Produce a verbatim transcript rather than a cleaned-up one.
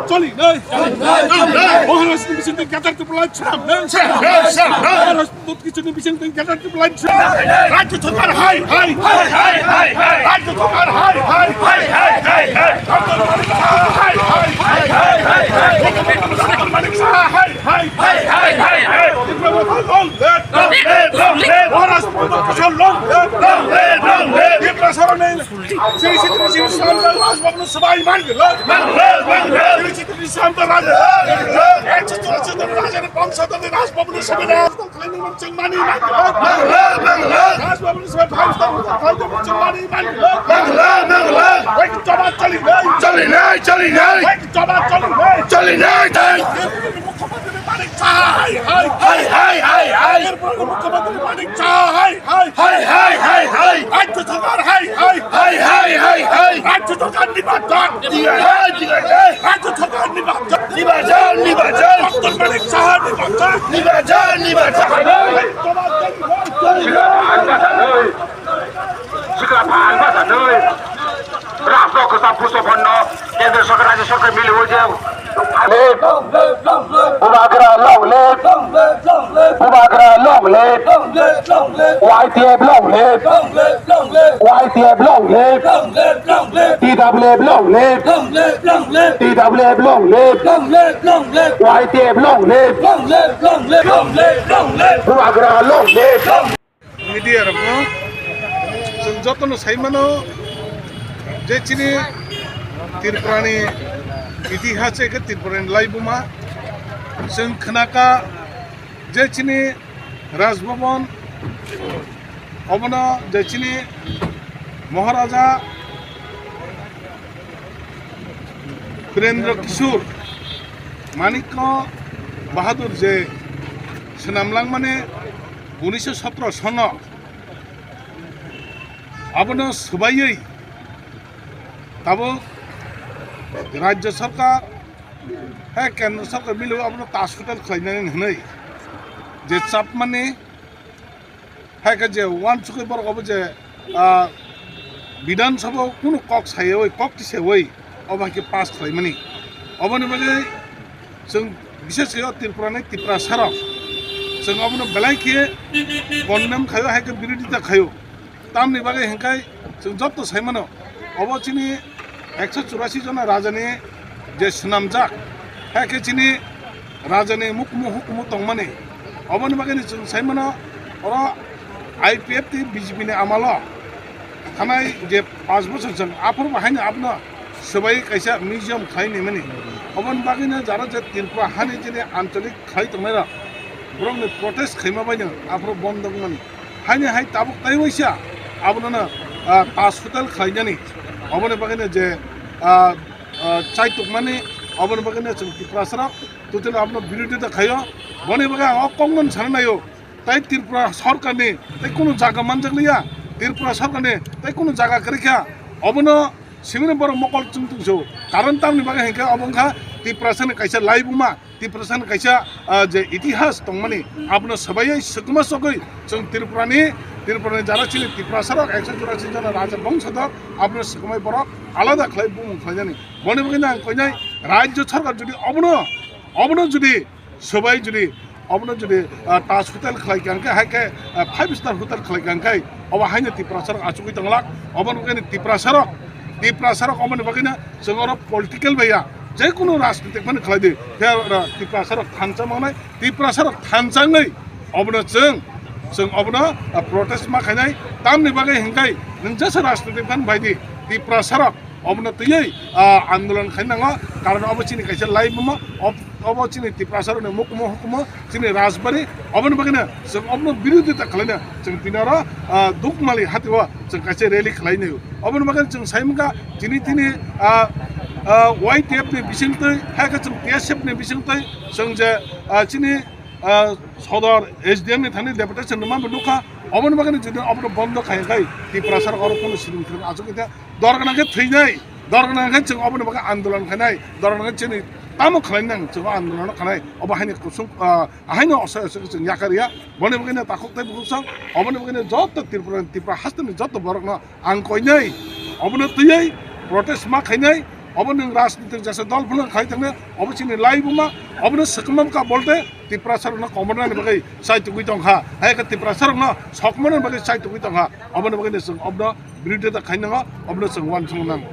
Choli, nei. Maharaj ni bising twi gadar tu pelai cham, nei. Maharaj ni bising twi gadar tu pelai cham. Rajya Sarkar hai, hai. Rajya Sarkar hai, hai. Hai, hai, hai, hai. Hai, hai, hai, hai. Long live, long live, long live. Maharaj ni bising long live, long live, long live. Tipra Saroni Sri Sri Sri Sri Sri Rajbhavan Sabai Mangalai. Sri Sri Sri Sri Rajbhavan Sabai Mangalai. Rajbhavan Sabai Mangalai. Rajbhavan Sabai Mangalai. Wait, Jawab Choli Nai. Choli nai, choli nai. Wait, Jawab Choli Nai. Choli nai, choli. Mukhyamantri Manik Saha hai, hai. Hai, hai, hai, hai. Tripura Mukhyamantri Manik Saha hai, hai. Hai, hai, hai, hai. Rajya Sarkar hai, hai. Hai, hai, hai, hai. Rajya Sarkar nibadan. Nibadan, nibadan. Rajya Sarkar nibadan. Nibadan, nibadan. Doctor Manik Saha nibadan. Nibadan, nibadan. Sikla phan basa noi. Rajno kwcham puso phanno. Kendra Sarkar, Rajya Sarkar mili hoje. Bubagra long live. Bubagra long live. Y T F long live. Y T F long live. T W F long live. T W F long live. Y T F long live. Bubagra long live. Media rokno chwng jotono sai mano je chini Tripurani itihas eke Tripurani laibuma chwng khnaka je chini Rajbhavan obono je chini Maharaja Birendra Kishore Manikya Bahadur je swnam langmani unisho sotro sono abono swbaiwi tabuk Rajya Sarkar hai Kendra Sarkar mili abono Taj Hotel khlainani hwnwi je chapmani hai khe je uansukwi borok obo je, ah, Bidhan Sabha o kunu kok sayawi, kok tisayawi obo hai khe pass khlaimani. Oboni bagwi chwng bishes khe o Tripura ni Tiprasa rok chwng obono belai khe condemn khaio, hai khe birodita khaio. Tamni bagwi hwnkhe chwng joto sai mano, obo chini ekso churasi jona rajani je swnamjak, hai khe chini rajani mukhumu hukumu tongmani. Oboni bagwino chwng sai mano, oro I P F tei B J P ni amalo thanai je panch bochor chwng aphuru bo haino abono swbai kaisa museum khlai naimani. Oboni bagwino jara je Tripura hani chini ancholik khlai tongnairok borokni protest khaima baino aphuru bondo wngmani. Haini hai tabuk tai waisa abono, ah, Taj Hotel khlainani. Oboni bagwino je, ah, ah, chaitukmani, oboni bagwino chwng Tiprasarok totally abono birodita khaio. Boni bagwi ang o kokno sana naio. Tai Tripura sorkarni tai kunu jaga manjakliya. Tripura sorkarni tai kunu jaga kwrwikha. Obono simini borok mokol chwng tongso. Karon tamni bagwi hinkhe obo wngkha Tiprasani kaisa laibuma. Tiprasani kaisa, ah, je itihas tongmani, abono swbaiwi swkma sogwi chwng Tripurani, Tripurani jara chini Tiprasarok ekso churasi jona raja bongsodo, abono swkmai borok alada khlai bumung khlainani. Boni bagwino ang koinai Rajya Sarkar jodi obono, obono jodi swbai jodi, obono jodi, ah, Taj Hotel khlai kha hwnkhe, hai khe, ah, five star hotel khlai kha hwnkhe, obo haino Tiprasarok achugwi tonglak, obono bagwino Tiprasarok, Tiprasarok oboni bagwino chwng oro political bai ya, je kunu rajnitik phano khlai di, phiya oro Tiprasarok thansa mangnai, Tiprasarok thansa wngwi obono chwng, chwng obono, ah, protest ma khainai, tamni bagwi hwnkhe nwng jesa rajnitik phano bai di, Tiprasarok obono twiwi, ah, andolon khainai nango, karon obo chini kaisa laibuma, ob-, obo chini Tiprasarokni mukhumu hukumu, chini rajbari, oboni bagwino chwng obono birodita khlaina chwng tini oro, ah, Dukmali hatio chwng kaisa rally khlainai. Oboni bagwi chwng sai mankha chini tini, ah, ah, Y T F ni bisingtwi, hai khe chwng T S F ni bisingtwi chwng je, ah, chini, ah, sodor S D M ni thani deputation rwma bo nukha. Oboni bagwino jodi obono bondo khai khai Tiprasarok oro phano siring thwrwng achuk khe dor gwnang khe thwinai, dor gwnang khe chwng oboni bagwi andolon khainai, dor gwnang khe chini tamo khlainai nang chwng andolon khanai, obo haino kusung, ah, Ahaino osai osai chwng yakar ya, boni bagwino takhuk tei bukhuk song, oboni bagwino joto Tripura, Tripura hasteni joto borokno ang koinai, obono twiwi protest ma khainai, Obo nwng rajnitik jesa dol phano khai thangnai, obo chini laibuma, obono swkangma ka bolte Tiprasarokno komornani bagwi chai tugwi tongkha, hai khe Tiprasarokno sokmani bagwi chai tugwi tongkha, oboni bagwi chwng obono birodita khainango, obono chwng uansuknango.